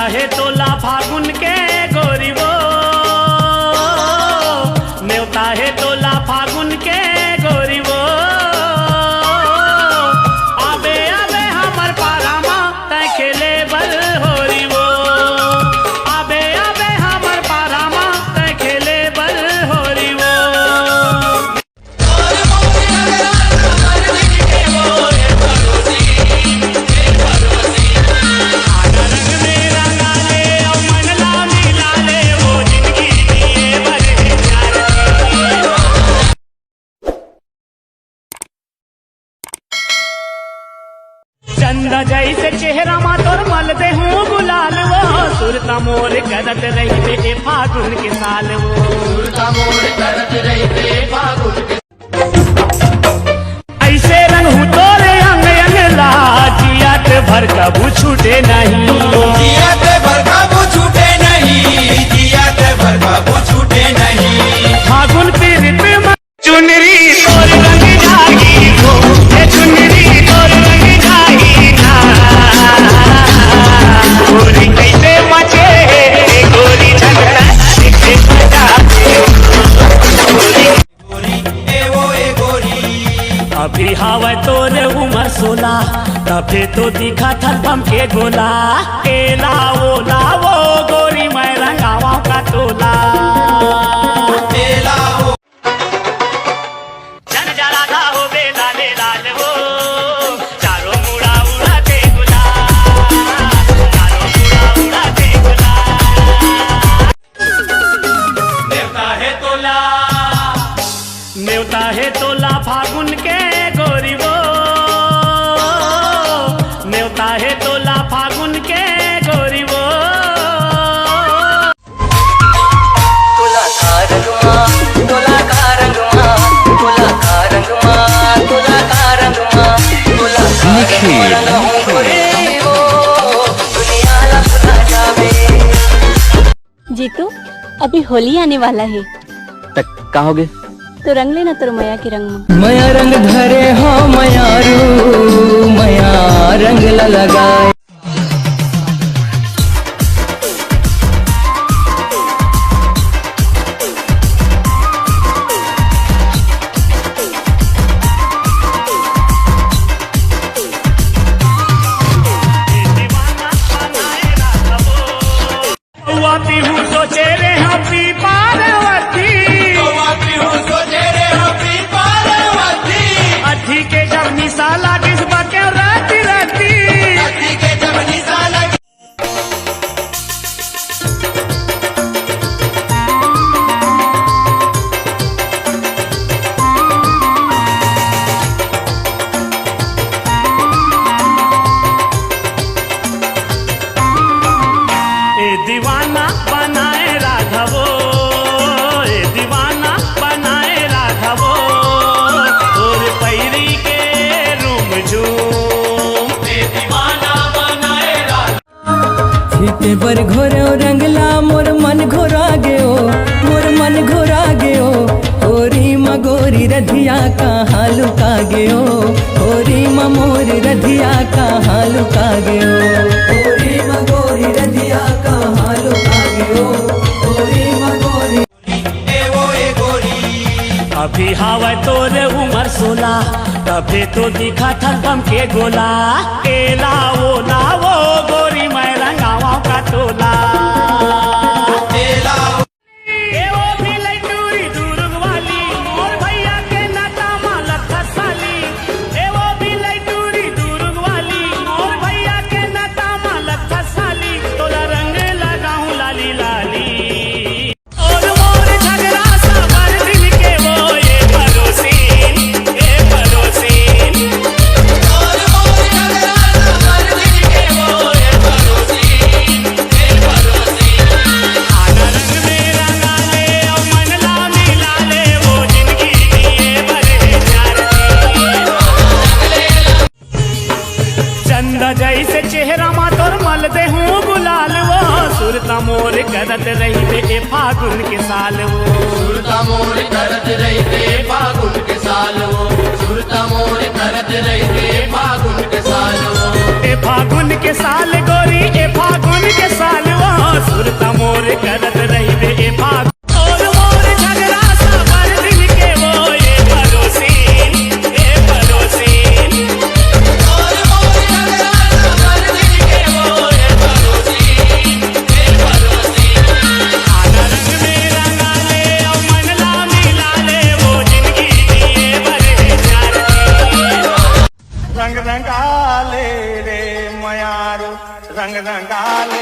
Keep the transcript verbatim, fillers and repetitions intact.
हे तोला फागुन के गोरी वो, नेवता हे तोला फागुन के गोरी वो। आबे आबे हमर पारा मा तैं खेले बर होरी वो। आबे आबे हमर पारा मा तैं खेले बर होरी वो। चंदा जैसे चेहरा मा तोर मल देहूं गुलाल वो, सुरता मोर करत रहिबे ए फागुन के साल वो। सुरता मोर करत रहिबे ए फागुन के। ऐसे रंग हूँ तोरे अंग अंग ला, जियत भर कबू छूटे नहीं। जियत भर कबू छूटे नहीं, जियत भर कबू छूटे नहीं। फागुन पीरित मा चुनरी तोर रंग जाही वो, ए चुनरी तोर रंग जाही ना। गोरी कैसे मचे हे, गोरी झगड़ा कैसे मचाबे, गोरी। अभी हावय तोर उमर सोला, तभे तो दिखत हन बम के गोला। एला ओला वो गोरी, मैं रंगावा का तोला। एला ओ चल जरा धा हो बे लाले लाल हो, चारों मुड़ा उड़ाते गुलाल, चारों मुड़ा उड़ाते गुलाल। नेवता हे तोला, नेवता हे तोला फागुन के गोरी वो, नेवता हे तोला फागुन के गोरी वो। तोला का रंगमा, तोला का रंगमा, तोला का रंगमा, तोला का रंगमा, तोला का निखिल। रंगमा, रंग हो रे वो, दुनिया ला भुला जाबे। जीतू, अभी होली आने वाला है। त का होगे? तो रंग लेना तोर मया के रंग मा। मया रंग धरे हो मयारू, मया रंग ला लगाए। पौवा पीहू सोचे रेहेंव पी पार्वती। पौवा पीहू सोचे रेहेंव पी पार्वती। अद्धी के जब निसा लागिस बकेंव रति रति। अद्धी के जब निसा लागिस। ए दीवाना बनाए राघवो, ए दीवाना बनाए राघवो, तोर पैरी के रूम झूम। ए दीवाना बनाए राघवो। छीटे बर घोरेंव रंगला मोर मन घोरा गेओ, मोर मन घोरा गेओ। होरी म गोरी रधिया कहाँ लुका गेओ, होरी म मोर रधिया कहाँ लुका गेओ, होरी म गोरी रधिया कहाँ लुका गेओ, होरी म गोरी। अभी हावय तोर उमर सोला, तभे तो दिखत हन बम के गोला। एला ओला वो गोरी मैं रंगावंव का तोला। ए वो भिलाई टूरी दुरुग वाली, मोर भैया के नता मा लखत साली। ए वो भिलाई टूरी दुरुग वाली, मोर भैया के नता मा लखत साली। तोला रंग लगाहूं लाली लाली। और मोर झगरा साबर दिल के वो ए पड़ोसी, ए पड़ोसी। और मोर झगरा साबर दिल के वो ए पड़ोसी, ए पड़ोसी। आना रंग में रंगा ले, अउ मन ला मिला ले, वो जिंदगी जिए बर हे चार जी। चंदा जैसे चेहरा मा तोर मल देहूं गुलाल वो, सुरता मोर करत रहिबे ए फागुन के साल वो। सुरता मोर करत रहिबे ए फागुन के साल वो, सुरता मोर करत रहिबे ए फागुन के साल वो। ए फागुन के साल गोरी, ए फागुन के साल। सुरता मोर करत रहिबे ए भाग। मोर मोर झगड़ा साबर दिन के वो ए पड़ोसी, ए पड़ोसी। मोर मोर झगड़ा साबर दिन के वो ए पड़ोसी, ए पड़ोसी। आधा रंग में रंगा ले, अउ मन ला मिला ले, वो जिंदगी जिए बर हे चार दिन। रंग रंगा ले रे मयारू, रंग रंगा ले।